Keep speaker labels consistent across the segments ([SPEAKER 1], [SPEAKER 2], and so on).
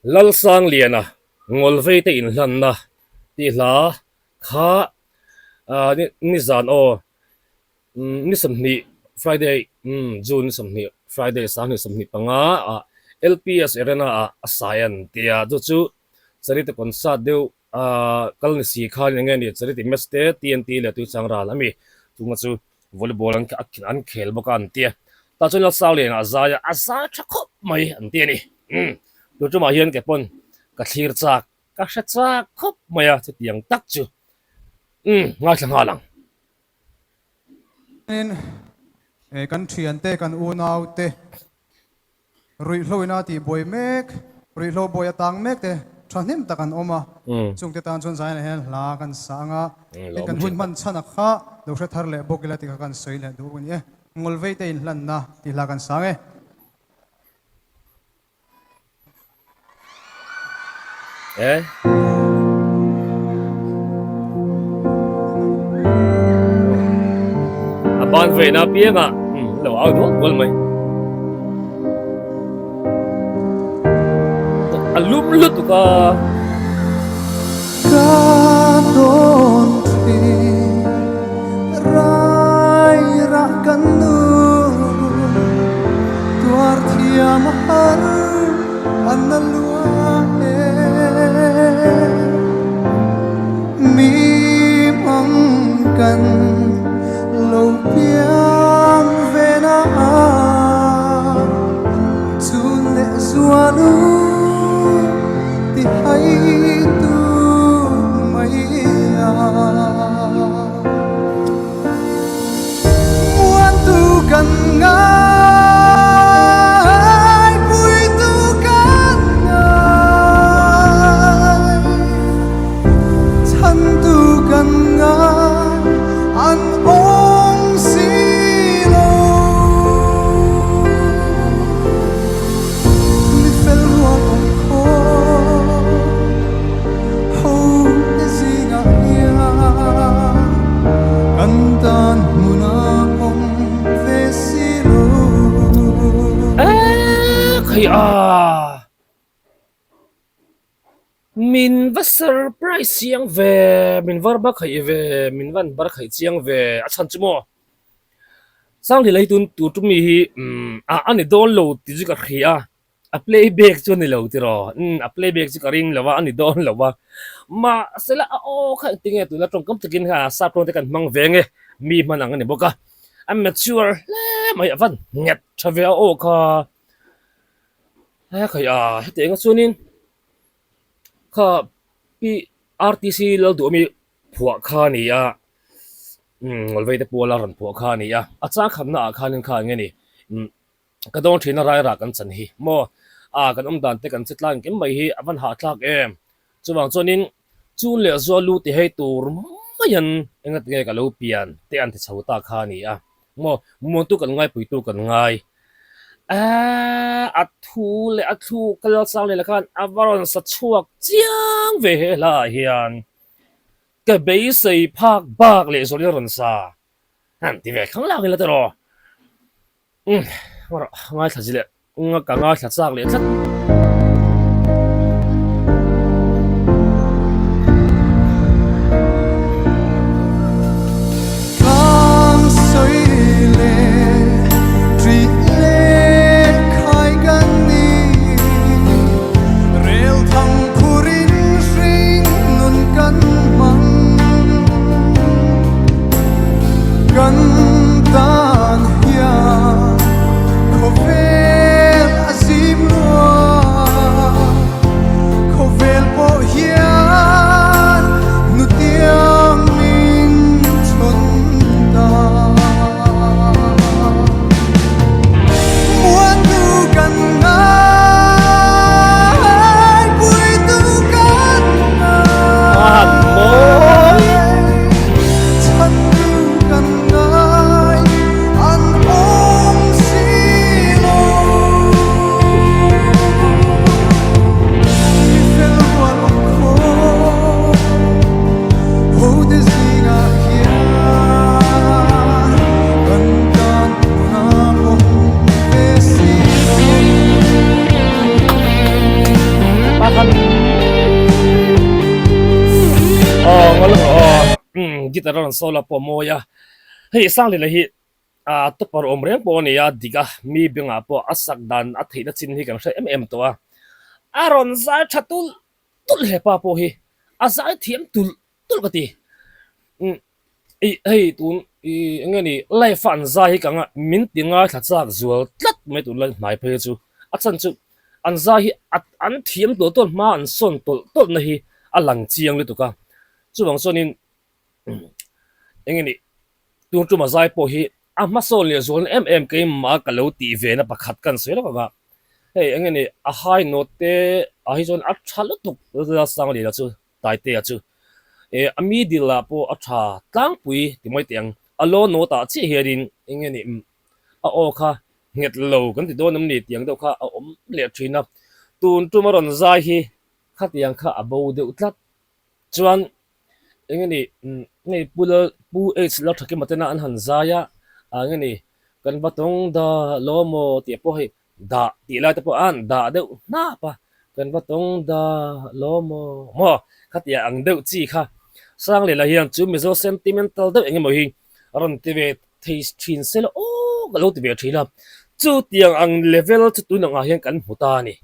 [SPEAKER 1] Lalsangliana Ngawlvei te inhlanna tih hla kha nizan aw ni 20 Friday June ni 20 Friday 2025 ah LPS Arena ah a sai an ti a, chu chu Charity concert deuh kal ni si khan eng nge ni Charity match te TNT leh Tuichang ral a mi chunga chu volleyball an an khel bawk a an ti a, tah chuan Lalsangliana a zai a, a zai tha khawp mai an ti a ni. Tun tumah hian kei pawn ka thlir chak ka hre chak khawp mai a chutiang tak chu ngaithla nghal ang.
[SPEAKER 2] Tin, kan thiante, kan unaute ruihhlo ina tih buai mek, ruihhlo buai atang mek te thahnem tak an awm a, chungte tan chuan zainah hian hla kan sa ang a, tin kan hun hman chhan a kha lo hre thar leh bawk ila tih kha kan sawi leh duh a ni e. Ngawlvei te inhlanna tih hla kan sang e.
[SPEAKER 1] Eh. A ban ve na piang a lo au dual dual mai. A lum lutuk a.
[SPEAKER 2] Ka dawn thin rai rah kan nu tuar thiam a har an na lua e mi mang kan lo piang ve na a chun leh zual u ti hai tu mai a. Muan tu kan ngai, pui tu kan ngai, chhan tu kan ngai, an awm si lo. Mi fel rual awm khawp ho te zingah hian kan tan hmun a awm ve si lo.
[SPEAKER 1] Khai a! Min va surprise chiang ve, min var bar khaih ve, min van bar khaih chiang ve a chhan chu maw? Sanglila hi tun tur tum mi hi umm a a ni dawn lo tih chu ka hria a, a play back chu a ni lo tiraw umm a play back chu ka ring lo a a ni dawn lo a, mahsela a aw kha engtin nge tuna tawngkam takin kha sap tawng te kan hmang ve nge mi hman ang a ni bawk a, a mature hle mai a van nghet tha ve a aw kha he khaih a hetiang a chuanin kha pi RTC Lalduhawmi phuah kha a ni a umm Ngawlvei te puala rawn phuah kha a ni a a chang khatna ah khanin kha eng nge ni umm ka dawn thina rai rah kan chan hi maw a kan awm dan te kan che tlak engkim mai hi a van hahthlak em chuvang chuanin chun leh zual lu ti hei tur maiin engati nge ka lo pian te an ti chho ta kha a ni a maw muantu kan ngai puitu kan ngai aaa a thu leh a thluk ka lalsang leh khan a va rawn sa chhuak chiang ve he hla ah hian. Ka beisei phak bak leh zawlin a rawn sa. Han ti ve thlang lak ila tiraw. Umm ngaithla zilh leh ka ngaithla chak leh tlat.
[SPEAKER 2] Tlang sawi leh ṭih leh khai kan ni. Rel thang phurin hring nun kan hmang. Kan tan hian khawvel a zim lua.
[SPEAKER 1] Guitar a rawn solo pawh a mawi a, hei Sanglila hi ah topper awm reng pawh a ni a, dik a, mi bengah pawh a sak dan a theihna chin hi kan hre em em tawh a, a rawn zai tha tulh tulh hepa pawh hi a zai thiam tulh tulh ka ti. Ih hei tun ih eng nge ni live a an zai hi ka nga min ti ngaithla chak zual tlat mai tun lai hnai phei chu a chhan chu an zai hi a an thiam tawlh tawlh hma an sawn tawlh tawlh na hi a lang chiang lutuk a chuvang chuanin eng nge ni tun tuma zai pawh hi a hmasawn leh zualna em em keimah ka lo tih ve na pakhat ka han sawi lawk ang a hei eng nge ni a high note te ah hi chuan a tha lutuk Lalsanglila chu. Taitea chu eh a middle ah pawh a tha tlangpui ti mai teh ang, a low note ah chiah hianin eng nge ni a aw kha nghet lo kan ti dawn em ni tiang deuh kha a awm leh thin a, tun tum a rawn zai hi khatiang kha a bo deuh tlat chuan eng nge ni hei Pu Lal Pu H Lalthakima tena an han zai a ah eng nge ni kan va tawng dah lo maw tih pawh hei Dah tih lai te pawh an dah deuh hnap a, kan va tawng dah lo maw maw khatia ang deuh chi kha Sanglila hian chu Mizo sentimental deuh eng emaw hi a rawn ti ve thei thin se la aw ka lo ti ve thin a, chutiang ang level chu tun angah hian kan hmu ta a ni.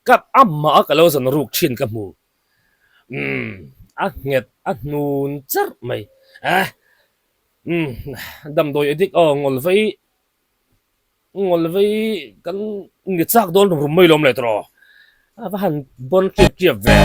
[SPEAKER 1] Ka amah a ka lo zan ruk thin ka hmu. Umm a nghet a hnun charh mai. Eh umm damdawi edik aw ngawl vei Ngawl vei kan ni chak dawn rum rum mai lawm leh tawh a va han bawn ṭiap ṭiap ve.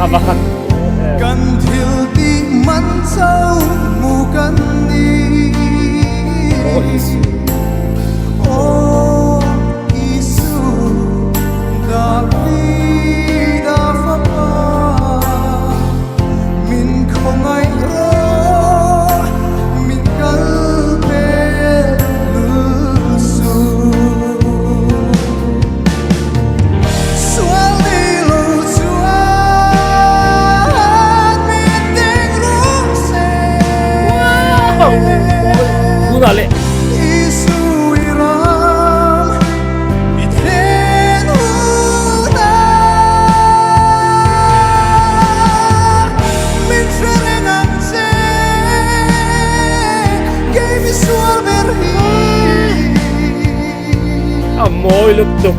[SPEAKER 1] A va han Aw Isu. Tunah leh. A mawi lutuk.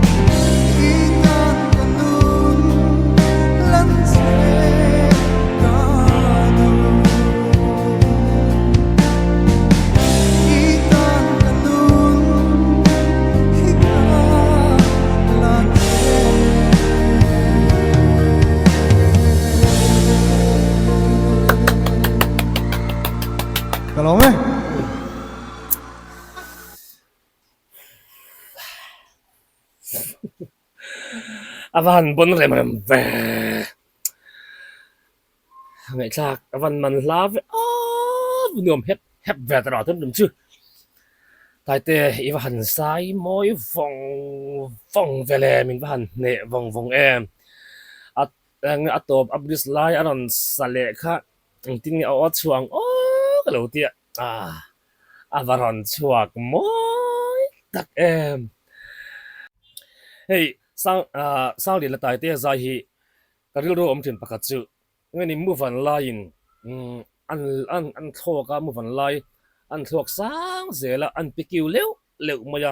[SPEAKER 2] Ka lawm e.
[SPEAKER 1] A va han bon rem rem ve. Ngaihthlak a van man hla ve aw nuam hep hep ve ta rawh tun tum chu. Taite i va han zai mawi vawng vawng ve le min va han hneh vawng vawng em. A a tawp a bridge lai a rawn sa leh kha engtin nge a aw chhuah ang aw ka lo ti a. Ah a va rawn chhuak mawi tak em. Hei sang ah Sanglian la Taite zai hi Ka rilru awm thin pakhat chu nge ni muvan laiin an an an thlawk a, muvan lai an thlawk sang zel a, an pe kiu leuh leuh mai a,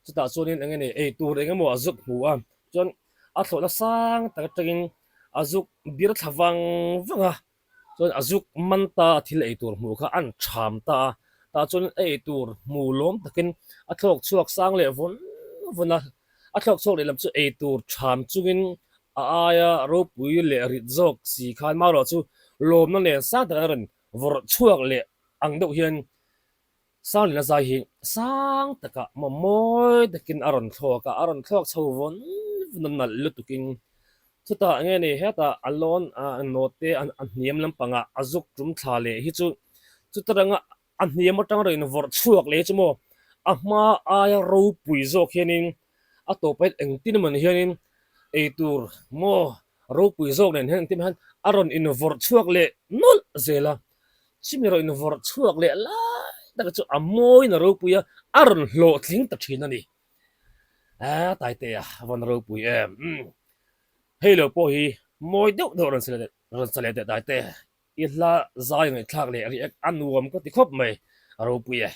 [SPEAKER 1] chutah chuanin eng nge ni ei tur eng emaw a zuk hmu a, chuan a thlawhna sang tak atangin a zuk bir thla vang vang a. Chuan a zuk man ta a thil ei tur hmuh kha an cham ta a, tah chuan a ei tur hmu lawm takin a thlawk chhuak sang leh vawn vawn a, a thlawk chhuak lehlam chu ei tur cham chungin a aia ropui leh rit zawk si khan marawh chu lawmna nen sang takin a rawn vawrh chhuak leh ang deuh hian Sanglina zai hi sang takah maw mawi takin a rawn thlawk a, a rawn thlawk chho vawn vawn a nalh lutukin chutah nge ni hetah a lawn a nawte a hniam lampangah a zuk tum thla leh hi chu chuta ranga a hniam atang rawn vawrh chhuak leh hi chu maw a hma aia ropui zawk hianin a tawpah hian engtin emaw ni hianin eitur maw ropui zawk nen hian engtin hian a rawn invawrh chhuak leh nawlh zel a. Chumi rawn invawrh chhuak leh lai taka chu a mawiin a ropui a, a rawn hlawhtling ta thin a ni. Aa Taitea a vawn ropui em. Umm hei lo pawh hi mawi deuh deuh rawn rawn sa leh teh Taite. I hla zai ngaihthlak leh react a nuam ka ti khawp mai, a ropui e.